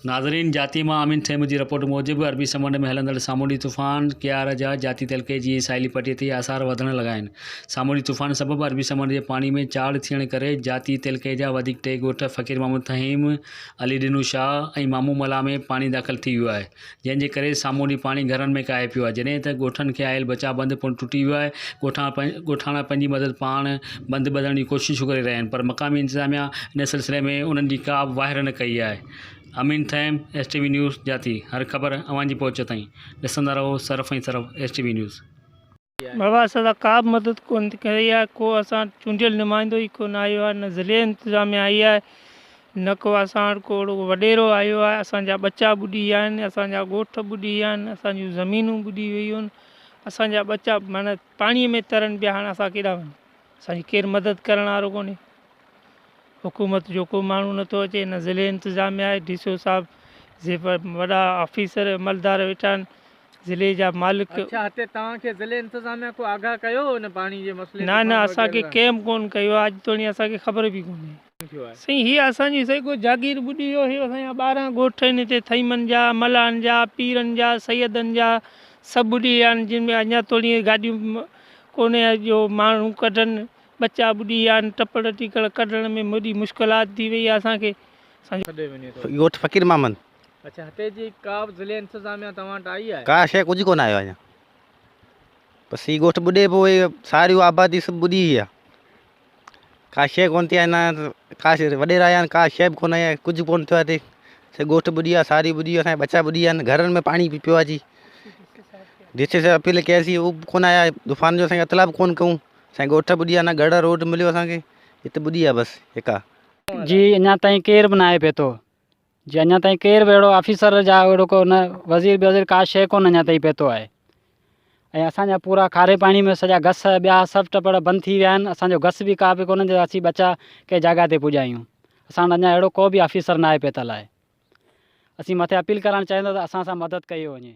ناظرين جاتي مان امين ٿهيم جي رپورٽ موجب عربي سمنڊ ۾ هلندڙ سامونڊي طوفان ڪيار جا جاتي تعلقي جي ساحلي پٽي تي آثار وڌڻ لڳا آهن. سامونڊي طوفان سبب عربي سمنڊ جي پاڻي ۾ چاڙهه ٿيڻ ڪري جاتي تعلقي جا وڌيڪ ٽي ڳوٺ فقير محمد ٿهيم، علي ڏنو شاهه ۽ مامو ملاح ۾ پاڻي داخل ٿي ويو آهي جنهن جي ڪري سامونڊي پاڻي گهرن ۾ ڪاهي پيو آهي جڏهن ته ڳوٺن کي آيل بچاء بند پڻ ٽٽي ويو آهي ڳوٺاڻا پنهنجي مدد پاڻ بند ٻڌڻ جون ڪوششون ڪري رهيا آهن پر مقامي انتظاميا ان سلسلي ۾ انهن جي ڪا به واهر نه ڪئي آهي Amin Thaheem S T V news Jati هر خبر اوهان جي پهچ تائين ڏسندا رهو صرف ۽ صرف ايس ٽي وي نيوز. بابا اسان سان ڪا به مدد ڪونه ڪئي آهي ڪو اسان وٽ چونڊيل نمائندو ئي ڪونه آيو آهي نه ضلعي انتظاميا آئي آهي نه ڪو اسان وٽ ڪو اهڙو وڏيرو آيو آهي اسان جا ٻچا ٻڏي ويا آهن اسان جا ڳوٺ ٻڏي ويا آهن اسان جون زمينون ٻڏي ويون آهن اسان جا ٻچا معنيٰ پاڻي ۾ ترن پيا هاڻ اسان ڪيڏانهن وڃون اسان جي ڪير مدد ڪرڻ وارو ڪونهي. حڪومت جو ڪو ماڻهو نٿو اچي نه ضلعي انتظاميا آهي ڊي سي او صاحب وڏا آفيسر عملدار ويٺا آهن ضلعي جا مالڪ. اڇا هتي توهان کي ضلعي انتظاميا ڪو آگاهه ڪيو هو ان پاڻي جي مسئلي نه نه اسان کي ڪنهن به ڪونه ڪيو آهي اڄ توڻي اسان کي خبر به ڪونهي. سائين هي اسان جي سائين ڪو جاگير ٻڏي ويو هي اسان جا 12 ڳوٺ آهن هتي ٿهيمن جا ملاحن جا پيرن جا سيدن جا سڀ ٻڏي ويا آهن جن ۾ اڃا توڻي گاڏيون ڪونهي جو ماڻهو ڪڍن، ٻچا ٻڏي ويا آهن، ٽپڙ ٽيڪڙ ڪڍڻ ۾ وڏي مشڪلات ٿي وئي آهي اسان کي. اسان جو. سڏيو وڃي ٿو. ڳوٺ فقير محمد. اڇا هتي جي ڪا به ضلعي انتظاميا توهان وٽ آئي آهي؟ ڪا شيء ڪجهه ڪونه آيو آهي اڃا. بس هي ڳوٺ ٻڏي پيو هي ساريون آبادي سڀ ٻڏي وئي آهي. ڪا شيء ڪونه ٿي آهي نه ڪا شيء وڏيرا آيا آهن ڪا شيء به ڪونه آئي آهي ڪجهه ڪونه ٿيو آهي هتي سڄو ڳوٺ ٻڏي ويو آهي ساري ٻڏي وئي اسان جا ٻچا ٻڏي ويا آهن گهرن ۾ پاڻي پيو آهي جي ڊي سي صاحب اپيل ڪياسين هو به ڪونه آيا طوفان جو اسان کي اطلاع به ڪونه ڪيون اسان جي ڳوٺ ٻڏي ويا نه گهر روڊ مليو اسان کي هت ٻڏي ويا بس هڪا. جي اڃا تائين ڪير به ناهي پهتو جي اڃا تائين ڪير به اهڙو آفيسر جا اهڙو ڪو نه وزير بزير ڪا شيء ڪونه اڃا تائين پهتو آهي ۽ اسان جا پورا کاري پاڻي ۾ سڄا گس ٻيا سڀ ٽپڙ بند ٿي ويا آهن اسان جو گس به ڪا به ڪونه جو اسين ٻچا ڪنهن جاڳا تي پڄايون اسان وٽ اڃا اهڙو ڪو به آفيسر ناهي پهتل آهي اسين مٿي اپيل ڪرڻ چاهيون ٿا ته اسان سان مدد ڪئي وڃي.